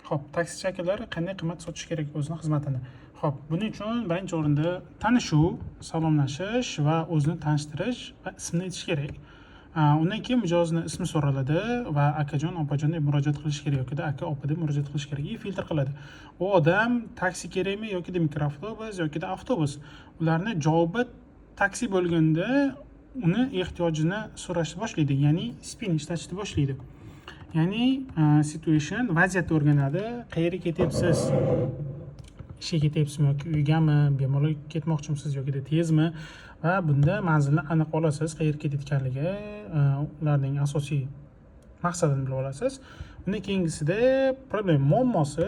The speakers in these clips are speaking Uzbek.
Ho'p, taksichi akalar qanday qimmat sotish kerak o'zini xizmatini? Ho'p, buning uchun birinchi o'rinda tanishuv, salomlashish va o'zini tanishtirish va ismini aytish kerak. Undan keyin mijozni ismi so'raladi va akajon, opajon deb murojaat qilish kerak yokida aka, opa deb murojaat qilish kerak и filtr qiladi. U odam taksi kerakmi yokida mikroavtobus yokida avtobus. Ularni javobi taksi bo'lganda, uni ehtiyojini so'rashni boshlaydi, ya'ni SPIN ishlatishni boshlaydi. Ya'ni situation, vaziyatni o'rganadi. Qayerga ketyapsiz? Ishga ketyapsizmi yoki uygami? Bemalol ketmoqchimisiz yokida tezmi? Va bunda manzilni aniq olasiz, qayerga ketayotganligi, ularning asosiy maqsadini bilib olasiz. Undan keyingisida problema, muammosi.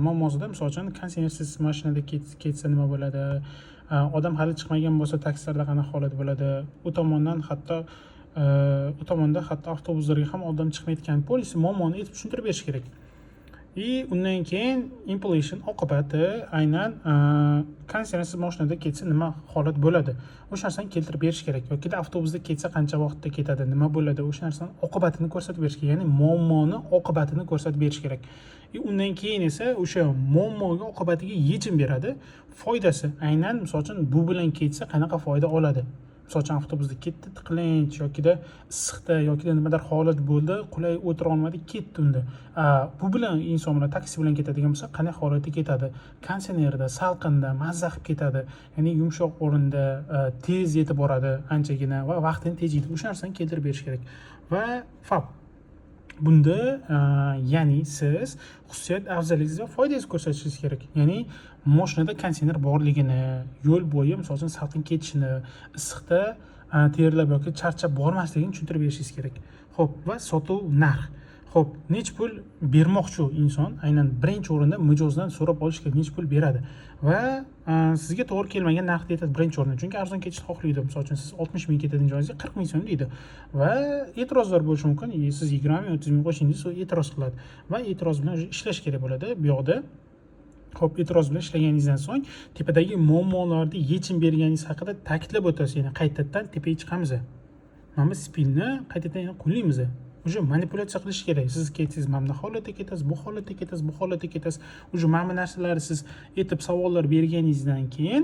Muammosida, misol uchun, konditsionersiz mashinada ketsa nima bo'ladi? Odam hali chiqmagan bo'lsa, taksilarda qanaqa holat bo'ladi? U tomondan hatto u tomonda hatto avtobuslarga ham odam chiqmayotgan, полностью muammoni aytib, tushuntirib berish kerak. И undan keyin implication, oqibati, aynan konditsionersiz mashinada ketsa nima holat bo'ladi, o'sha narsani keltirib berish kerak yokida avtobusda ketsa qancha vaqtda ketadi, nima bo'ladi, o'sha narsani oqibatini ko'rsatib berish kerak, ya'ni muammoni oqibatini ko'rsatib berish kerak. И undan keyin esa o'sha muammoga, oqibatiga yechim beradi, foydasi, aynan, misol uchun, bu bilan ketsa qanaqa foyda oladi. Misol uchun, avtobusda ketdi, tiqilinch yokida issiqda yokida nimadir holat bo'ldi, qulay o'tira olmadi, ketdi unda. Bu bilan, inson bilan, taksi bilan ketadigan bo'lsa, qanday holatda ketadi? Konditsionerda, salqinda, mazza qilib ketadi, ya'ni yumshoq o'rinda, tez yetib boradi anchagina va vaqtini tejaydi. O'sha narsani keltirib berish kerak. Va FAB bunda, ya'ni siz xususiyat, afzalligingiz va foydangizni ko'rsatishingiz kerak, ya'ni moshinada konditsioner borligini, yo'l bo'yi, misol uchun, salqin ketishini, issiqda terlab yoki charchab bormasligini tushuntirib berishingiz kerak. Ho'p, va sotuv narx. Ho'p, nechi pul bermoqchi u inson? Aynan birinchi o'rinda mijozdan so'rab olish kerak, nechi pul beradi. Va sizga to'g'ri kelmagan narxni aytadi birinchi o'rinda, chunki arzon ketishni xohlaydi. Misol uchun, siz 60 ming ketadigan joyingizga 40 ming so'm deydi va e'tirozlar bo'lishi mumkin. И siz 20 ming, 30 ming qo'shing desa, u e'tiroz qiladi va e'tiroz bilan уже ishlash kerak bo'ladi bu yoqda. Ho'p, e'tiroz bilan ishlaganingizdan so'ng tepadagi muammolarni yechim berganingiz haqida ta'kidlab o'tasiz. Yana qaytadan tepaga chiqamiz, mana bu SPINni qaytadan yana qo'llaymiz, уже manipulyatsiya qilish kerak. Siz ketsangiz, mana bunday holatda ketasiz, bu holatda ketasiz, bu holatda ketasiz. Уже mana bu narsalarni siz aytib, savollar berganingizdan keyin,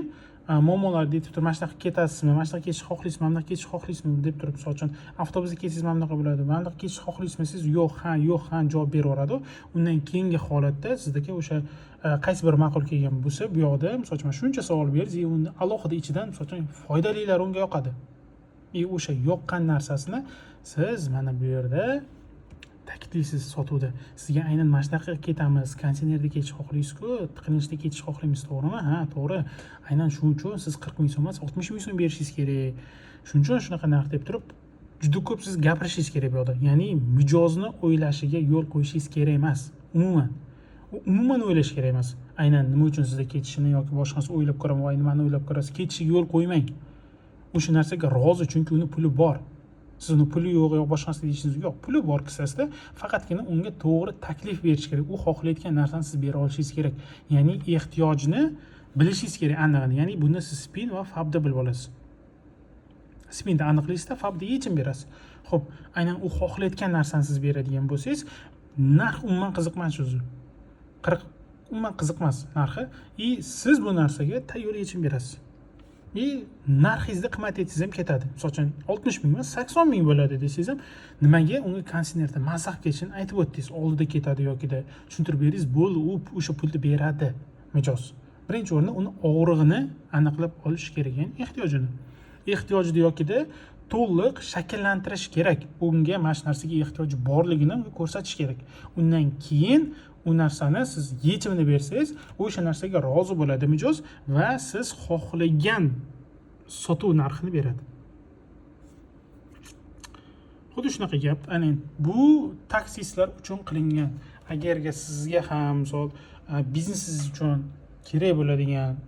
muammolarni aytib turib, mana shunaqa ketasizmi, mana shunaqa ketishni xohlaysizmi, mana bunaqa ketishni xohlaysizmi deb turib, misol uchun, avtobusda ketsangiz mana bunaqa bo'ladi, mana bunaqa ketishni xohlaysizmi, siz yo'q, ha, yo'q, ha javob beraveradi. Undan keyingi holatda sizdagi o'sha qaysi biri ma'qul kelgan bo'lsa, bu yoqda, misol uchun, mana shuncha savol berdingiz и uni alohida ichidan, misol uchun, foydalilari unga yoqadi и o'sha yoqqan narsasini siz mana bu yerda ta'kidlaysiz sotuvda. Sizga aynan mana shunaqa ketamiz, konditsionerda ketishni xohlaysizku, tiqilinchda ketishni xohlaymiz, to'g'rimi? Ha, to'g'ri. Aynan shuning uchun siz 40 ming so'm emas, 60 ming so'm berishingiz kerak, shuning uchun shunaqa narx deb turib, juda ko'p siz gapirishingiz kerak bu yoqda. Ya'ni mijozni o'ylashiga yo'l qo'yishingiz kerak emas umuman. U umuman o'ylashi kerak emas, aynan nima uchun sizda ketishini yoki boshqasi o'ylab ko'raman, voy, nimani o'ylab ko'rasiz, ketishiga yo'l qo'ymang. O'sha narsaga rozi, chunki uni puli bor. Siz uni puli yo'q yo boshqa narsa deyishingiz yo'q, puli bor kissasida, faqatgina unga to'g'ri taklif berish kerak. U xohlayotgan narsani siz bera olishingiz kerak, ya'ni ehtiyojni bilishingiz kerak anig'ini. Ya'ni bunda siz SPIN va FABda bilib olasiz. SPINda aniqlaysizda, FABda yechim berasiz. Ho'p, aynan u xohlayotgan narsani siz beradigan bo'lsangiz, narx umuman qiziq emas o'zi, 40 umuman qiziq emas narxi. И siz bu narsaga tayyor yechim berasiz и narxingizni qimmat etsangiz ham ketadi. Misol uchun, 60 ming emas, 80 ming bo'ladi desangiz ham, nimaga? Unga konditsionerda maza qilib ketishini aytib o'tdingiz, oldida ketadi yokida tushuntirib berdingiz, bo'ldi, u o'sha pulni beradi mijoz. Birinchi o'rinda uni og'rig'ini aniqlab olish kerak, ya'ni ehtiyojini, ehtiyojni yokida to'liq shakllantirish kerak. Unga mana shu narsaga ehtiyoji borligini unga ko'rsatish kerak. Undan keyin u narsani siz yechimini bersangiz, o'sha narsaga rozi bo'ladi mijoz va siz xohlagan sotuv narxini beradi. Xuddi shunaqa gap. Ana bu taksistlar uchun qilingan. Agarga sizga ham, misol, biznesingiz uchun kerak bo'ladigan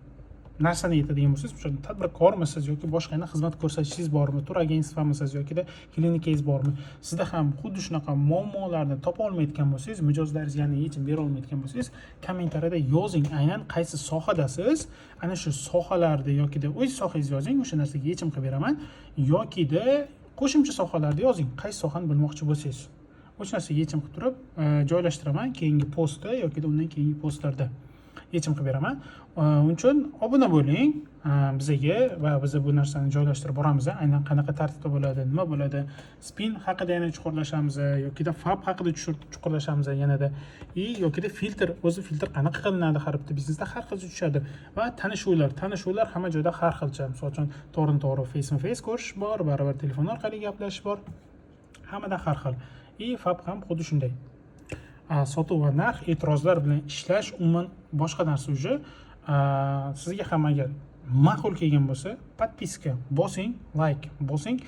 narsani aytadigan bo'lsangiz, misol uchun, tadbirkormisiz yoki boshqa yana xizmat ko'rsatishingiz bormi, тур агентство misiz yokida klinikangiz bormi, sizda ham xuddi shunaqa muammolarni topa olmayotgan bo'lsangiz, mijozlaringizga yana yechim bera olmayotgan bo'lsangiz, kommentariyada yozing, aynan qaysi sohadasiz, ana shu sohalarda yokida o'z sohangizni yozing, o'sha narsaga yechim qilib beraman yokida qo'shimcha sohalarda yozing, qaysi sohani bilmoqchi bo'lsangiz. O'sha narsaga yechim qilib turib joylashtiraman keyingi postda yoki undan keyingi postlarda yechim qilib beraman. Uning uchun obuna bo'ling bizaga va biza bu narsani joylashtirib boramiz. Aynan qanaqa tartibda bo'ladi, nima bo'ladi, спин haqida yana chuqurlashamiz yokida ФАП haqida chuqurlashamiz yanada и yokida filtr o'zi, filtr qanaqa qilinadi, har bitta biznesda har xilcha tushadi va tanishuvlar hamma joyda har xilcha. Misol uchun, to'g'rini to'g'ri face face ko'rish bor, baribir telefon orqali gaplashish bor, hammada har xil. И ФАП ham xuddi shunday. Sotuv va narx, e'tirozlar bilan ishlash umuman boshqa narsa уже. Sizga ham agar ma'qul kelgan bo'lsa, подписка bosing, layk bosing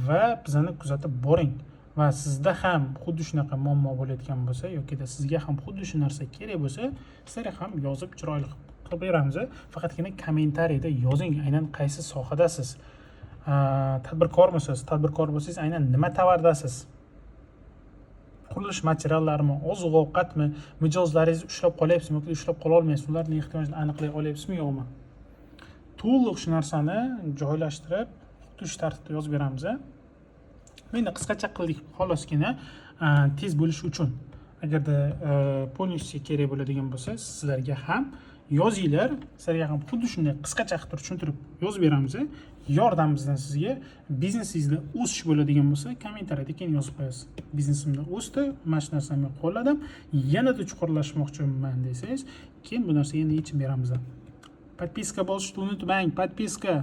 va bizani kuzatib boring. Va sizda ham xuddi shunaqa muammo bo'layotgan bo'lsa yokida sizga ham xuddi shu narsa kerak bo'lsa, sizlarga ham yozib, chiroyli qilib beramiz. Faqatgina kommentariyda yozing, aynan qaysi sohadasiz, tadbirkormisiz, tadbirkor bo'lsangiz, aynan nima tovardasiz, qurilish materiallarimi, oziq ovqatmi, mijozlaringizni ushlab qolyapsizmi yoki ushlab qololmaysizmi, ularni ehtiyojini aniqlay olyapsizmi, yo'qmi, to'liq shu narsani joylashtirib, xuddi shu tartibda yozib beramiz. Endi qisqacha qildik xolosgina, tez bo'lishi uchun. Agarda полностью kerak bo'ladigan bo'lsa, sizlarga ham yozinglar, sizlarga ham xuddi shunday qisqacha qilib turib tushuntirib yozib beramiz. Yordam bizdan sizga biznesingizda o'sish bo'ladigan bo'lsa, kommentariyada keyin yozib qo'yasiz: "Biznesimda o'sdi, mana shu narsani men qo'lladim, yanada chuqurlashmoqchiman", desangiz, keyin bu narsaga yana yechim beramiz. Подписка bosishni unutmang, подписка.